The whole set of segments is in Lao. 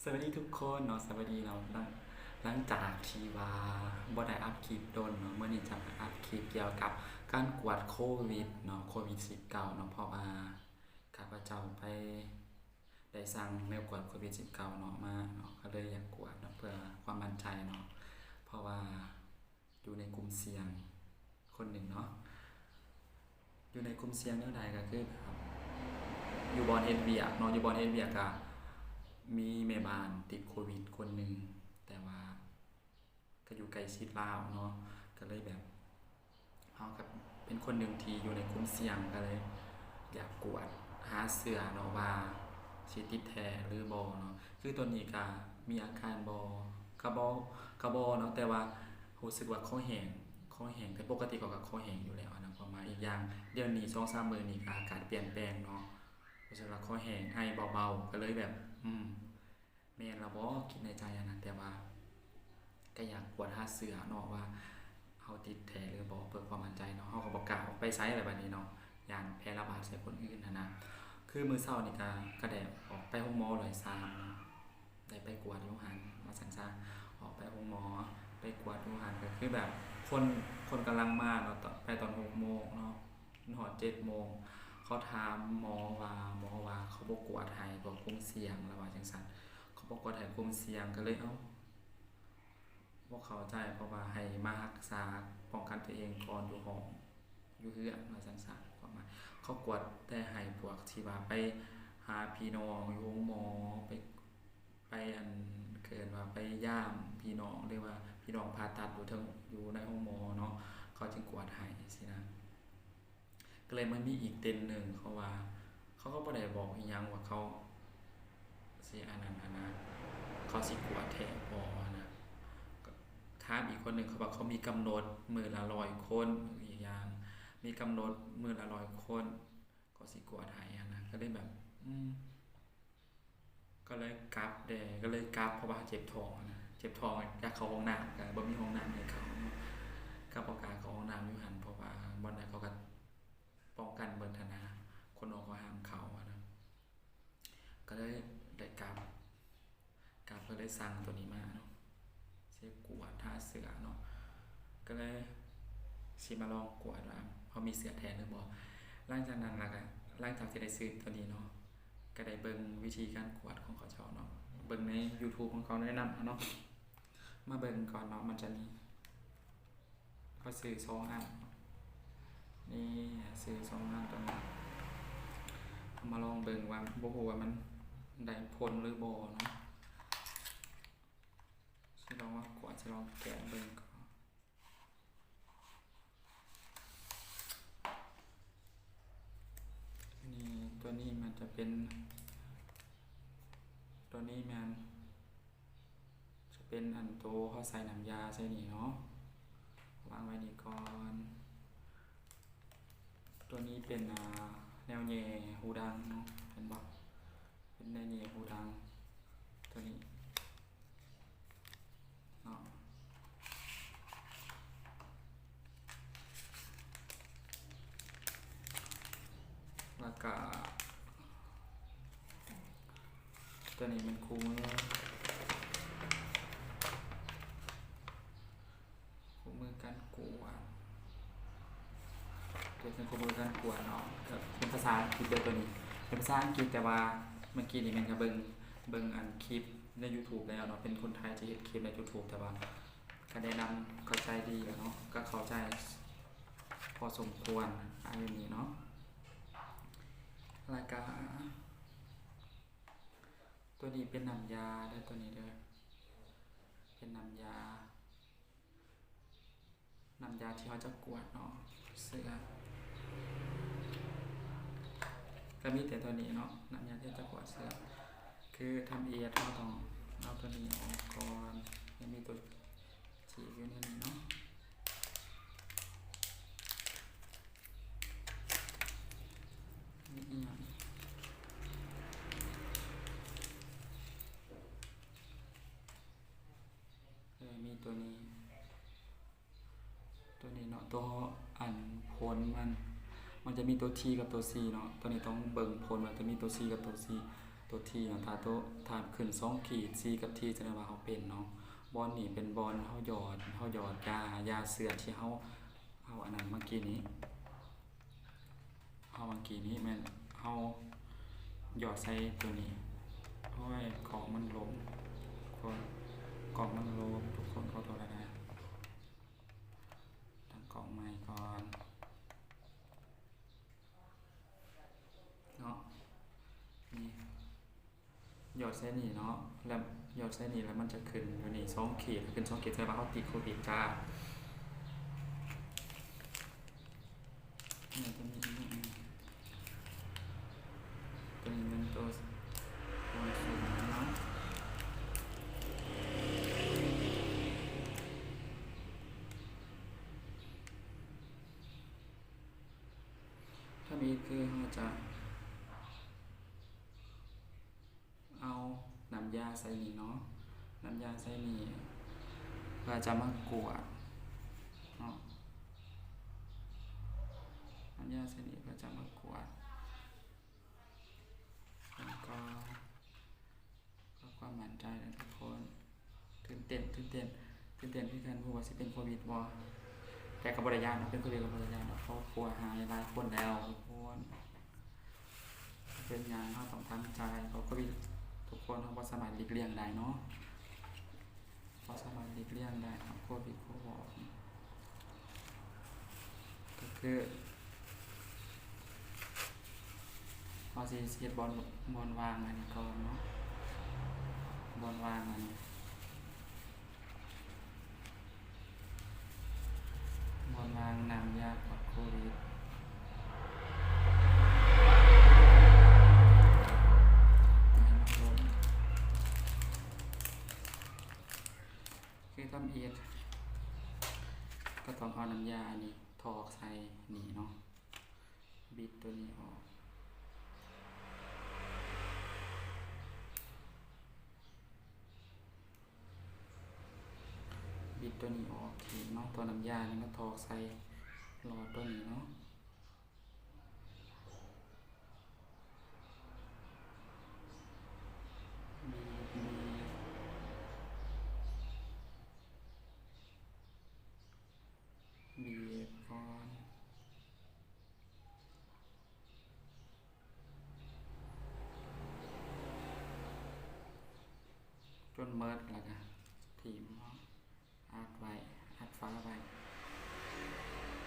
ສະບາຍດີທຸກຄົນເນາະ ສະບາຍດີເນາະ ຫຼັງ ຫຼັງຈາກທີ່ວ່າບໍ່ໄດ້ອັບຄລິບດົນເນາະ ມື້ນີ້ຈະມາອັບຄລິບກ່ຽວກັບການກວດໂຄວິດເນາະ ໂຄວິດສິບເກົ້າເນາະ ເພາະວ່າຂ້າພະເຈົ້າໄປໄດ້ສັ່ງແນວກວດໂຄວິດສິບເກົ້າເນາະ ມາເນາະ ກໍເລີຍຢາກກວດເນາະ ເພື່ອຄວາມໝັ້ນໃຈເນາະ ເພາະວ່າ ຢູ່ໃນກຸ່ມສ່ຽງຄົນໜຶ່ງເນາະ ຢູ່ໃນກຸ່ມສ່ຽງແນວໃດ ກໍຄືແບບ ຢູ່ບ່ອນເຮັດວຽກເນາະ ຢູ່ບ່ອນເຮັດວຽກກະມີແມ່ບ້ານຕິດໂຄວິດຄົນໜຶ່ງ ແຕ່ວ່າກໍຢູ່ໃກ້ຊິດລາວເນາະ ກໍເລີຍແບບ ເຮົາກໍເປັນຄົນໜຶ່ງທີ່ຢູ່ໃນກຸ່ມສ່ຽງ ກໍເລີຍຢາກກວດຫາເຊື້ອເນາະ ວ່າຊິຕິດແທ້ຫຼືບໍ່ເນາະ ຄືຕອນນີ້ກໍມີອາການບໍ່ ກໍບໍ່ ກໍບໍ່ເນາະ ແຕ່ວ່າ ຮູ້ສຶກວ່າຄໍແຫ້ງ ຄໍແຫ້ງ ແຕ່ປົກກະຕິເຂົາກໍຄໍແຫ້ງຢູ່ແລ້ວຫັ້ນນະ ຄວາມໝາຍ ອີກຢ່າງດຽວນີ້ສອງສາມມື້ນີ້ກໍອາກາດປ່ຽນແປງເນາະ ຮູ້ສຶກວ່າຄໍແຫ້ງ ໄອເບົາໆ ກໍເລີຍແບບ ອືມ ແມ່ນລະບໍ ຄິດໃນໃຈຫັ້ນນະ ແຕ່ວ່າກໍຢາກກວດຫາເຊື້ອເນາະ ວ່າເຮົາຕິດແທ້ຫຼືບໍ່ ເພື່ອຄວາມໝັ້ນໃຈເນາະ ເຮົາກໍບໍ່ກ້າອອກໄປໃສແລ້ວບັດນີ້ເນາະ ຢ້ານແຜ່ລະບາດໃສ່ຄົນອື່ນຫັ້ນນະ ຄືມື້ເຊົ້ານີ້ກໍ ກໍໄດ້ອອກໄປໂຮງໝໍຮ້ອຍສາມເນາະ ໄດ້ໄປກວດຢູ່ຫັ້ນ ວ່າຊັ້ນຊະ ອອກໄປໂຮງໝໍ ໄປກວດຢູ່ຫັ້ນ ກໍຄືແບບຄົນ ຄົນກຳລັງມາເນາະ ຕອນ ໄປຕອນຫົກໂມງເນາະ ຮອດເຈັດໂມງ ເຂົາຖາມໝໍວ່າ ໝໍວ່າເຂົາບໍ່ກວດໃຫ້ພວກກຸ່ມສ່ຽງ ລະວ່າຈັ່ງຊັ້ນ ເຂົາບໍ່ກວດໃຫ້ກຸ່ມສ່ຽງ ກໍເລີຍ ເອົ້າ ບໍ່ເຂົ້າໃຈ ເພາະວ່າໃຫ້ມາຮັກສາປ້ອງກັນຕົວເອງກ່ອນຢູ່ຫ້ອງ ຢູ່ເຮືອນ ວ່າຊັ້ນຊະ ຄວາມໝາຍ ເຂົາກວດແຕ່ໃຫ້ພວກທີ່ວ່າໄປຫາພີ່ນ້ອງຢູ່ໂຮງໝໍ ໄປ ໄປ ອັນ ເອີ້ນວ່າໄປຢາມພີ່ນ້ອງ ຫຼືວ່າພີ່ນ້ອງຜ່າຕັດຢູ່ເທິງ ຢູ່ໃນໂຮງໝໍເນາະ ເຂົາຈຶ່ງກວດໃຫ້ຊີ້ນະ ກໍເລີຍມາມີອີກເຕັນໜຶ່ງ ເຂົາວ່າ ເຂົາກໍບໍ່ໄດ້ບອກອີ່ຫຍັງວ່າເຂົາຊິອັນນັ້ນຫັ້ນນະ ເຂົາຊິກວດແທ້ບໍ່ຫັ້ນນະ ກໍຖາມອີກຄົນໜຶ່ງ ເຂົາວ່າເຂົາມີກຳນົດມື້ລະຮ້ອຍຄົນ ອີກຢ່າງ ມີກຳນົດມື້ລະຮ້ອຍຄົນ ເຂົາຊິກວດໃຫ້ຫັ້ນນະ ກໍເລີຍແບບ ອືມ ກໍເລີຍກັບແດ່ ກໍເລີຍກັບ ເພາະວ່າເຈັບທ້ອງຫັ້ນນະ ເຈັບທ້ອງ ຢາກເຂົ້າຫ້ອງນ້ຳ ກໍບໍ່ມີຫ້ອງນ້ຳໃຫ້ເຂົ້າເນາະ ກໍບໍ່ກ້າເຂົ້າຫ້ອງນ້ຳຢູ່ຫັ້ນ ເພາະວ່າບ່ອນໃດເຂົາກໍປ້ອງກັນເບິດຫັ້ນນະ ຄົນນອກກໍຫ້າມເຂົ້າຫັ້ນນະ ກໍເລີຍໄດ້ກັບ ກັບ ກໍເລີຍສັ່ງຕົວນີ້ມາເນາະ ຊິກວດຫາເຊື້ອເນາະ ກໍເລີຍຊິມາລອງກວດວ່າເຮົາມີເຊື້ອແທ້ຫຼືບໍ່ ຫຼັງຈາກນັ້ນລະກະ ຫຼັງຈາກທີ່ໄດ້ຊື້ຕົວນີ້ເນາະ ກໍໄດ້ເບິ່ງວິທີການກວດຂອງເຂົາເຈົ້າເນາະ ເບິ່ງໃນຢູທູບຂອງເຂົາແນະນຳເນາະ ມາເບິ່ງກ່ອນເນາະ ມັນຈະມີ ເຂົາຊື້ສອງອັນ ນີ້ ຊື້ສອງອັນຕົວນີ້ ເຮົາມາລອງເບິ່ງວ່າ ບໍ່ຮູ້ວ່າມັນໄດ້ຜົນຫຼືບໍ່ເນາະ ຊິລອງມາກວດ ຊິລອງແກະເບິ່ງກ່ອນ ນີ້ ຕົວນີ້ມັນຈະເປັນ ຕົວນີ້ແມ່ນ ຈະເປັນອັນໂຕເຮົາໃສ່ນ້ຳຢາໃສ່ນີ້ເນາະ ວາງໄວ້ນີ້ກ່ອນ ຕົວນີ້ເປັນ ອ່າ ແນວແຍ່ຫູດັງເນາະ ເຫັນບໍ່? ເປັນແນວແຍ່ຫູດັງ ຕົວນີ້ເນາະ ແລ້ວກະ ຕົວນີ້ແມ່ນຄູ່ມື ຄູ່ມືການກວດ ຕົວນີ້ເປັນຄູ່ມືການກວດເນາະ ກໍເປັນພາສາອັງກິດເດີ ຕົວນີ້ເປັນພາສາອັງກິດ ແຕ່ວ່າເມື່ອກີ້ນີ້ແມ່ນກໍເບິ່ງ ເບິ່ງອັນຄລິບໃນຢູທູບແລ້ວເນາະ ເປັນຄົນໄທທີ່ເຮັດຄລິບໃນຢູທູບ ແຕ່ວ່າກໍແນະນຳເຂົ້າໃຈດີແລ້ວເນາະ ກໍເຂົ້າໃຈພໍສົມຄວນ ອັນນີ້ເນາະ ແລ້ວກະ ຕົວນີ້ເປັນນ້ຳຢາເດີ ຕົວນີ້ເດີ ເປັນນ້ຳຢາ ນ້ຳຢາທີ່ເຮົາຈະກວດເນາະ ເຊື້ອ ກໍມີແຕ່ຕົວນີ້ເນາະ ນ້ຳຢາທີ່ເຮົາຈະກວດເຊື້ອ ຄືທຳອິດເຮົາຕ້ອງເອົາຕົວນີ້ອອກກ່ອນ ຍັງມີຕົວຈີກຢູ່ໃນນີ້ເນາະ ມີອີ່ຫຍັງ ເອີ ມີຕົວນີ້ ຕົວນີ້ເນາະ ຕົວອັນຜົນມັນ ມັນຈະມີຕົວທີກັບຕົວຊີເນາະ ຕົວນີ້ຕ້ອງເບິ່ງຜົນວ່າຈະມີຕົວທີກັບຕົວຊີ ຕົວ T ເນາະ ຖ້າຕົວ ຖ້າຂຶ້ນສອງຂີດ C ກັບ T ສະແດງວ່າເຮົາເປັນເນາະ. ບ່ອນນີ້ເປັນບ່ອນເຮົາຫຍອດ ເຮົາຫຍອດຢາ ຢາເຊື້ອທີ່ເຮົາເອົາອັນນັ້ນເມື່ອກີ້ນີ້ ເຮົາເມື່ອກີ້ນີ້ແມ່ນເຮົາຫຍອດໃສ່ຕົວນີ້. ໂອ້ຍ ກ້ອງມັນລົ້ມ ທຸກຄົນ ກ້ອງມັນລົ້ມ ທຸກຄົນ ຂໍໂທດຫຼາຍໆ ຕັ້ງກ້ອງໃໝ່ກ່ອນເນາະ. ນີ້ ຫຍອດໃສ່ນີ້ເນາະ ແລ້ວຫຍອດໃສ່ນີ້ ແລ້ວມັນຈະຂຶ້ນຢູ່ນີ້ສອງຂີດ ຂຶ້ນສອງຂີດ ແສດງວ່າເຮົາຕິດໂຄວິດຈ້າ. ນີ້ ຕົວນີ້ ຕົວນີ້ແມ່ນຕົວ ຕົວສູງເນາະ. ທຳອິດຄືເຮົາຈະເອົານ້ຳຢາໃສ່ນີ້ເນາະ ນ້ຳຢາໃສ່ນີ້ ເພື່ອຈະມາກວດເນາະ ນ້ຳຢາໃສ່ນີ້ເພື່ອຈະມາກວດ ແລ້ວກໍ ເພື່ອຄວາມໝັ້ນໃຈເດີທຸກຄົນ. ຕື່ນເຕັ້ນ ຕື່ນເຕັ້ນ ຕື່ນເຕັ້ນຄືກັນ ບໍ່ຮູ້ວ່າຊິເປັນໂຄວິດບໍ່ ແຕ່ກໍບໍ່ໄດ້ຢ້ານເນາະ ເປັນໂຄວິດກໍບໍ່ໄດ້ຢ້ານດອກ ເພາະຄົວຫາຍຫຼາຍຄົນແລ້ວທຸກຄົນ. ເປັນຫຍັງ ເຮົາຕ້ອງທຳໃຈ ເພາະໂຄວິດທຸກຄົນ ເຮົາບໍ່ສາມາດຫຼີກລ່ຽງໄດ້ເນາະ. ບໍ່ສາມາດຫຼີກລ່ຽງໄດ້ເນາະ ໂຄວິດ ໂຄວອກ ກໍຄືເຮົາຊິເຮັດບ່ອນ ບ່ອນວາງອັນນີ້ກ່ອນເນາະ ບ່ອນວາງອັນນີ້ ບ່ອນວາງນ້ຳຢາກວດໂຄວິດ. ຄືທຳອິດ ກໍຕ້ອງເອົານ້ຳຢາອັນນີ້ຖອກໃສ່ນີ້ເນາະ ບິດຕົວນີ້ອອກ ບິດຕົວນີ້ອອກທີເນາະ ຕົວນ້ຳຢານີ້ມາຖອກໃສ່ຫຼອດຕົວນີ້ເນາະ. ບີບ ບີບ ບີບກ່ອນ ຈົນໝົດ ແລ້ວກະຖິ້ມເນາະ. ອັດໄວ້ ອັດຝາໄວ້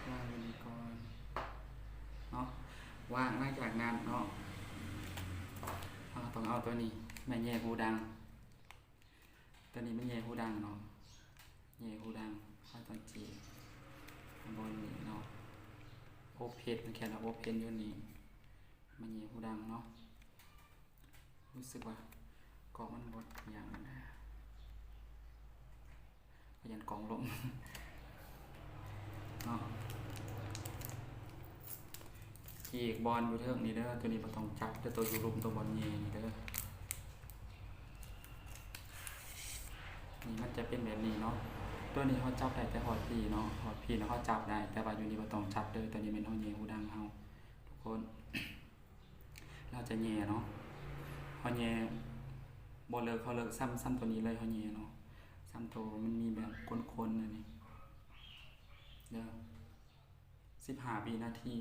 ວາງຢູ່ນີ້ກ່ອນເນາະ ວາງ. ຫຼັງຈາກນັ້ນເນາະ ເຮົາຕ້ອງເອົາຕົວນີ້ມາແຍ່ຫູດັງ ຕົວນີ້ມາແຍ່ຫູດັງເນາະ ແຍ່ຫູດັງ ເຮົາຕ້ອງຈີກບ່ອນນີ້ເນາະ ໂອເພັນ ມັນຂຽນວ່າໂອເພັນຢູ່ນີ້ ມາແຍ່ຫູດັງເນາະ. ຮູ້ສຶກວ່າກ້ອງມັນບໍ່ຫຍັງນະ ກໍຢ້ານກ້ອງລົ້ມເນາະ. ຈີກບ່ອນຢູ່ເທິງນີ້ເດີ ຕົວນີ້ບໍ່ຕ້ອງຈັບເດີ ຕົວຢູ່ລຸ່ມ ຕົວບ່ອນແຍ່ນີ້ເດີ ນີ້ມັນຈະເປັນແບບນີ້ເນາະ. ຕົວນີ້ເຮົາຈັບໄດ້ແຕ່ຮອດພີ້ເນາະ ຮອດພີ້ເນາະ ເຮົາຈັບໄດ້ ແຕ່ວ່າຢູ່ນີ້ບໍ່ຕ້ອງຈັບເດີ ຕົວນີ້ແມ່ນເຮົາແຍ່ຫູດັງເຮົາ ທຸກຄົນ. ເຮົາຈະແຍ່ເນາະ ເຮົາແຍ່ບໍ່ເລີກ ເຮົາເລີກຊ້ຳ ຊ້ຳຕົວນີ້ເລີຍ ເຮົາແຍ່ເນາະ ຊ້ຳໂຕມັນມີແບບຄົນໆ ອັນນີ້ເດີ ສິບຫ້າວິນາທີ.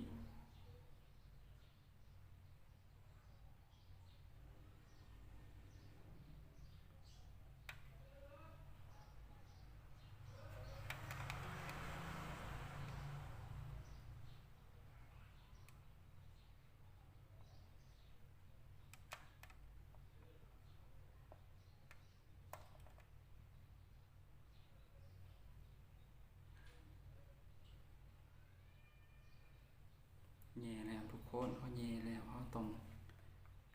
ແຍ່ແລ້ວທຸກຄົນ ເຮົາແຍ່ແລ້ວ ເຮົາຕ້ອງ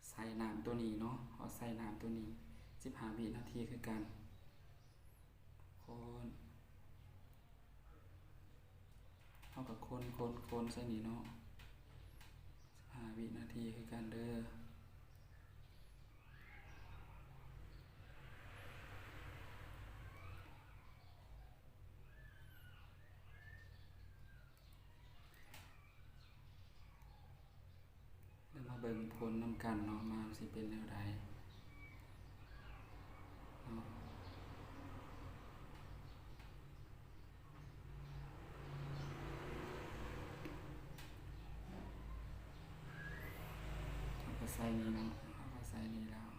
ໃສ່ນ້ຳໂຕນີ້ເນາະ ເຮົາໃສ່ນ້ຳໂຕນີ້ສິບຫ້າວິນາທີຄືກັນ ຄົນ ເຮົາກໍຄົນ ຄົນ ຄົນໃສ່ນີ້ເນາະ ສິບຫ້າວິນາທີຄືກັນເດີ. ແລ້ວມາ ເບິ່ງຜົນນຳກັນເນາະ ວ່າມັນຊິເປັນແນວໃດເນາະ. ເຮົາກໍໃສ່ນີ້ເນາະ ເຮົາກໍໃສ່ນີ້ແລ້ວ.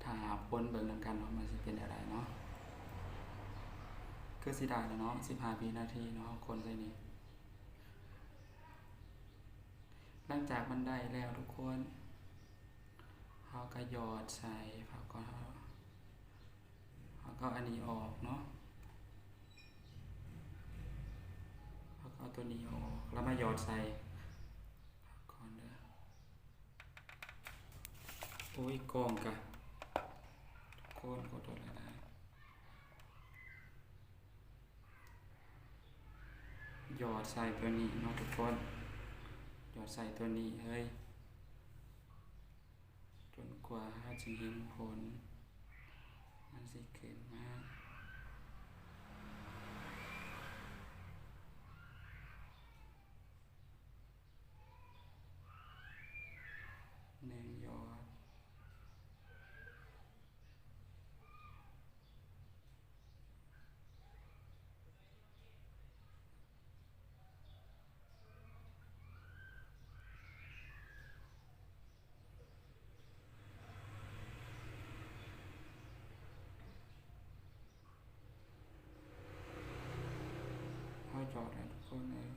ຖ້າຜົນເບິ່ງນຳກັນວ່າມັນຊິເປັນແນວໃດເນາະ. ຄືຊິໄດ້ແລ້ວເນາະ ສິບຫ້າວິນາທີເນາະ ຄົນໃສ່ນີ້. ຫຼັງຈາກມັນໄດ້ແລ້ວທຸກຄົນ ເຮົາກໍຫຍອດໃສ່ ເຮົາກໍ ເຮົາກໍເອົາອັນນີ້ອອກເນາະ ເຮົາກໍເອົາຕົວນີ້ອອກ ແລ້ວມາຫຍອດໃສ່ ພັກກ່ອນເດີ ໂອ້ຍ ກ້ອງກະ ທຸກຄົນ ຂໍໂທດຫຼາຍໆ. ຫຍອດໃສ່ຕົວນີ້ເນາະທຸກຄົນ ຫຍອດໃສ່ຕົວນີ້ເລີຍ ຈົນກວ່າເຮົາຈະເຫັນຜົນ ມັນຊິຂຶ້ນມາໜຶ່ງຫຍອດ. ເຮົາຈອດໃຫ້ທຸກຄົນເລີຍ.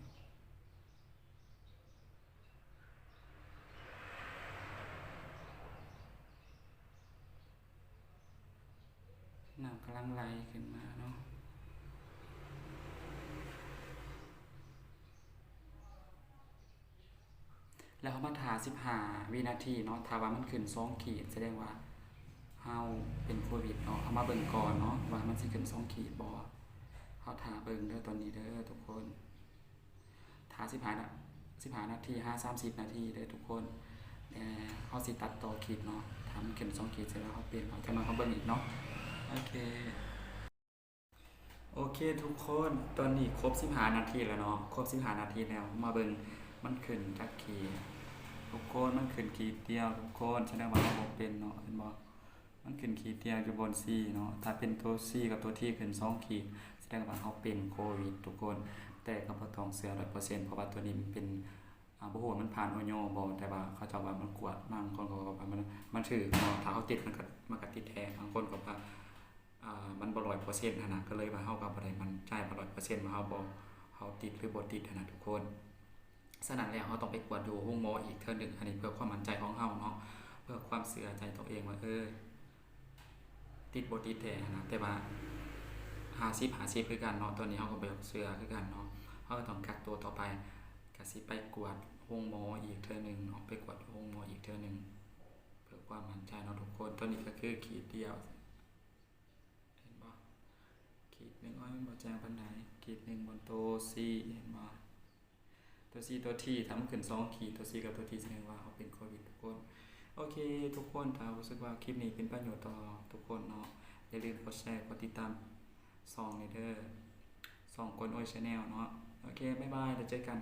ນ້ຳກຳລັງໄຫຼຂຶ້ນມາເນາະ ແລ້ວເຮົາມາຖ້າສິບຫ້າວິນາທີເນາະ ຖ້າວ່າມັນຂຶ້ນສອງຂີດ ສະແດງວ່າເຮົາເປັນໂຄວິດເນາະ. ເຮົາມາເບິ່ງກ່ອນເນາະ ວ່າມັນຊິຂຶ້ນສອງຂີດບໍ່ ເຮົາຖ້າເບິ່ງເດີ ຕອນນີ້ເດີທຸກຄົນ. ຖ້າສິບຫ້ານະ ສິບຫ້ານາທີຫາສາມສິບນາທີເດີທຸກຄົນ ແລະ ເຮົາຊິຕັດຕໍ່ຄລິບເນາະ ຖ້າມັນຂຶ້ນສອງຂີດ ສະແດງວ່າເຮົາເປັນເນາະ ຈັກໜ້ອຍເຮົາເບິ່ງອີກເນາະ. ໂອເຄ ໂອເຄທຸກຄົນ ຕອນນີ້ຄົບສິບຫ້ານາທີແລ້ວເນາະ ຄົບສິບຫ້ານາທີແລ້ວ ມາເບິ່ງມັນຂຶ້ນຈັກຂີດ ທຸກຄົນ ມັນຂຶ້ນຂີດດຽວທຸກຄົນ ສະແດງວ່າເຮົາບໍ່ເປັນເນາະ ເຫັນບໍ່? ມັນຂຶ້ນຂີດດຽວຢູ່ບ່ອນຊີເນາະ ຖ້າເປັນໂຕຊີກັບໂຕທີຂຶ້ນສອງຂີດ ສະແດງວ່າເຮົາເປັນໂຄວິດທຸກຄົນ ແຕ່ກໍບໍ່ຕ້ອງເຊື່ອຮ້ອຍເປີເຊັນ ເພາະວ່າໂຕນີ້ມັນເປັນ ອາ ບໍ່ຮູ້ວ່າມັນຜ່ານ ໂອໂຍ ບໍ່ ແຕ່ວ່າເຂົາເຈົ້າວ່າມັນກວດ ບາງຄົນກໍວ່າມັນ ມັນຖືກເນາະ ຖ້າເຮົາຕິດມັນກໍ ມັນກໍຕິດແທ້ ບາງຄົນກໍວ່າ ອາ ມັນບໍ່ຮ້ອຍເປີເຊັນຫັ້ນນະ ກໍເລີຍວ່າເຮົາກໍບໍ່ໄດ້ໝັ້ນໃຈວ່າຮ້ອຍເປີເຊັນວ່າເຮົາບໍ່ ເຮົາຕິດ ຫຼື ບໍ່ຕິດຫັ້ນນະທຸກຄົນ. ສະນັ້ນແລ້ວ ເຮົາຕ້ອງໄປກວດຢູ່ໂຮງໝໍອີກເທື່ອໜຶ່ງ ອັນນີ້ເພື່ອຄວາມໝັ້ນໃຈຂອງເຮົາເນາະ ເພື່ອຄວາມເຊື່ອໃຈຕົວເອງວ່າ ເອີ ຕິດບໍ່ຕິດແທ້ຫັ້ນນະ ແຕ່ວ່າຫ້າສິບຫ້າສິບຄືກັນເນາະ ຕອນນີ້ເຮົາກໍບໍ່ຢາກເຊື່ອຄືກັນເນາະ ເຮົາກໍຕ້ອງກັກຕົວຕໍ່ໄປ ກະຊິໄປກວດໂຮງໝໍອີກເທື່ອໜຶ່ງເນາະ ໄປກວດໂຮງໝໍອີກເທື່ອໜຶ່ງ ເພື່ອຄວາມໝັ້ນໃຈເນາະທຸກຄົນ. ຕອນນີ້ກໍຄືຂີດດຽວ ເຫັນບໍ່? ຂີດໜຶ່ງ ໂອ້ຍ ມັນບໍ່ແຈ້ງປານໃດ ຂີດໜຶ່ງ ບ່ອນໂຕຊີ ເຫັນບໍ່? ໂຕຊີ ໂຕທີ ຖ້າມັນຂຶ້ນສອງຂີດ ໂຕຊີກັບໂຕທີ ສະແດງວ່າເຮົາເປັນໂຄວິດທຸກຄົນ. ໂອເຄທຸກຄົນ ຖ້າຮູ້ສຶກວ່າຄລິບນີ້ເປັນປະໂຫຍດຕໍ່ທຸກຄົນເນາະ ຢ່າລືມກົດແຊ ກົດຕິດຕາມຊ່ອງນີ້ເດີ ຊ່ອງກົນໂອຍ Channel ເນາະ. ໂອເຄ ບາຍບາຍ ແລ້ວເຈີກັນ.